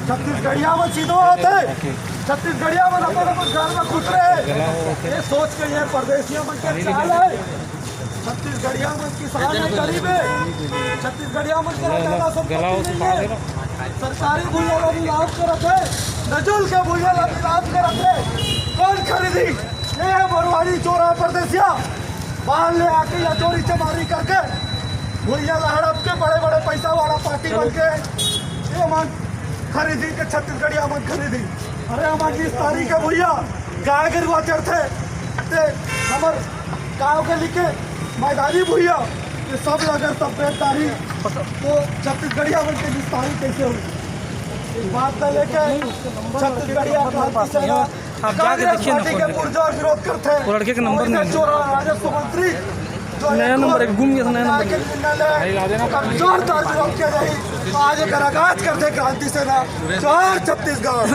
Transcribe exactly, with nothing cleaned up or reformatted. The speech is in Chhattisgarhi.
छत्तीसगढ़िया मन सीधो होत हे, छत्तीसगढ़िया मन अपन अपन घर में घुस रहे। ये सोच के ये परदेसिया मन के चाल हे। छत्तीसगढ़िया मन किसान हे, गरीब हे, छत्तीसगढ़िया मन के ज्यादा संपत्ति नहीं हे। सरकारी भुइयां ला नीलाम करत हे, नजूल के भुइयां ला नीलाम करत हे। कौन खरीदी? ये हे मारवाड़ी चोर हे परदेसिया। बाहर ले आके या चोरी चमारी करके भुइयां ला हड़प के बड़े बड़े पैसा वाला पार्टी बन के ये मन खरीदी के छत्तीसगढ़िया मन खरीदी। अरे हमर निस्तारी के भुइयां गाय गरुवा चरथे, ते हमर गांव के लिखे मैदानी भुइयां, ये सब अगर सब बेचदारी तो छत्तीसगढ़िया मन के निस्तारी कैसे होई? इस बात को लेके छत्तीसगढ़िया क्रांति सेना आप जाके कांग्रेस देखिए ना पार्टी के फोन में। पुरजोर विरोध करथे। वो लड़के का नंबर नहीं है। चोर राजस्व मंत्री जो नया नंबर है, गुम गया था, नया नंबर। जोरदार विरोध किया जाए। आज एक आगाज करथे क्रांति सेना। जोहार छत्तीसगढ़।